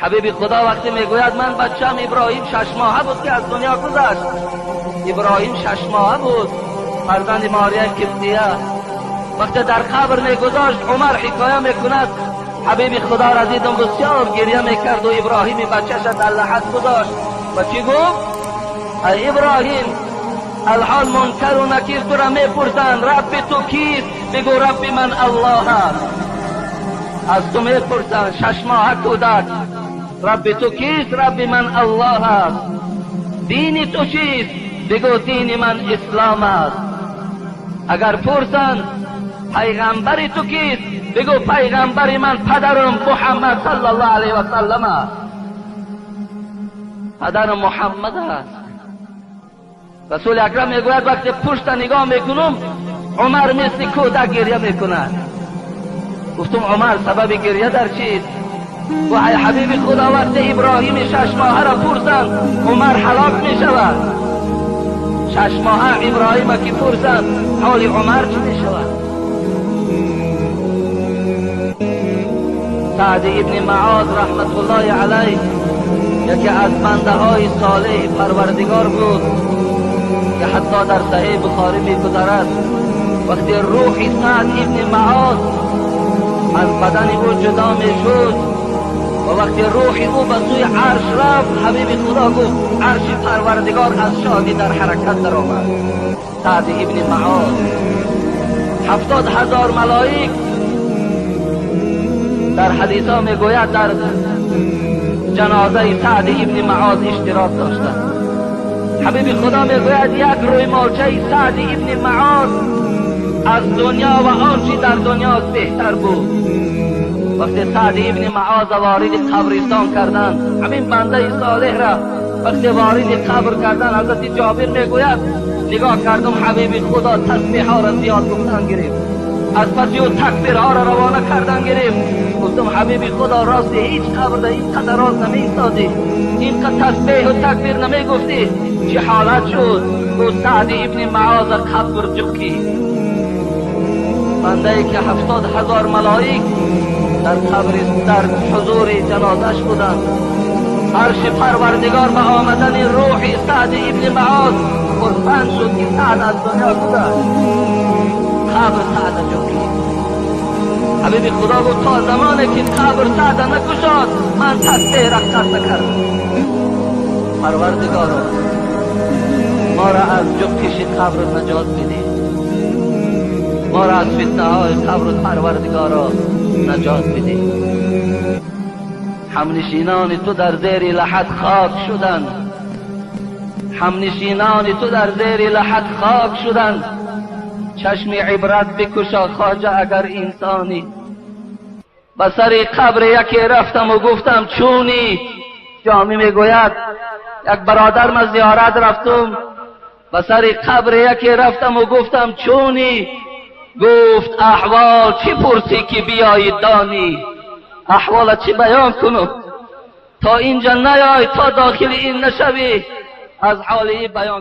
حبیب خدا وقتی میگوید من بچم ابراهیم 6 ماهه بود که از دنیا گذشت. ابراهیم 6 ماهه بود، فرزند ماریه قبطیه. وقتی در قبر میگذاشت عمر حکایه میکند حبیب خدا را دیدم بسیار گریه میکرد و ابراهیم بچه‌ش در لحد گذاشت و چی گفت؟ ای ابراهیم، الحال منکر و نکیر تو را میپرسند رب تو کیست؟ بگو رب من الله است. از تو میپرسند 6 ماهه کودک، رب تو کیست؟ رب من الله است. دین تو چیست؟ بگو دین من اسلام است. اگر پرسند پیغمبر تو کیست؟ بگو پیغمبر من پدرم محمد صلی الله علیه و سلم است. پدرم محمد است. رسول اکرم میگوید وقتی پشت نگاه میکنم عمر مثل کودک گریه میکند. گفتم عمر سبب گریه در چیست؟ و ای حبیب خدا وقتی ابراهیم 6 ماهه را پرسند عمر هلاک میشود. 6 ماهه ابراهیم که پرسند حال عمر چی میشود؟ سعد ابن معاذ رحمت الله علیه یکی از بنده های صالح پروردگار بود که حتی در صحیح بخاری میگذرد وقتی روح سعد ابن معاذ از بدن او جدا میشد و وقتی روح او به سوی عرش رفت، حبیب خدا گفت عرش پروردگار از شادی در حرکت درآمد. سعد ابن معاذ 70,000 ملائک در حدیث ها میگوید در جنازه سعد ابن معاذ اشتراک داشتند. حبیب خدا میگوید یک روی مالچه سعد ابن معاذ از دنیا و آنچه در دنیا بهتر بود. وقتی سعد ابن معاذ وارد قبرستان کردند، همین بنده صالح را وقتی وارد قبر کردند، حضرت جابر میگوید نگاه کردم حبیب خدا تسبیح ها را زیاد گفتن گرفت، از پس او تکبیرها را روانه کردن گرفت. گفتم حبیب خدا راست هیچ قبر در این قدر راز نمیستادی، اینقدر تسبیح و تکبیر نمیگفتی، چه حالت شد؟ گفت سعد ابن معاذ قبر جکی، بنده ای که 70,000 ملائک در قبر در حضور جنازش بودند. عرش پروردگار به آمدن روح سعد ابن معاذ خرسند شد که سعد از دنیا گذشت. قبر سعد جکی. حبیب خدا گفت تا زمانی که قبر سعد نکشاد من تسبیح را قطع نکردم. پروردگارا ما را از جکش قبر نجات بده، ما را از فتنه های قبر پروردگارا نجات بده. همنشینان تو در زیر لحد خاک شدند، همنشینان تو در زیر لحد خاک شدند. چشم عبرت بکشا خواجه اگر انسانی. به سر قبر یکی رفتم و گفتم چونی؟ جامی میگوید یک برادر من زیارت رفتم، به سر قبر یکی رفتم و گفتم چونی؟ گفت احوال چی پرسی که بیایی دانی؟ احوال چی بیان کنم؟ تا اینجا نیای، تا داخل این نشوی از حال بیان.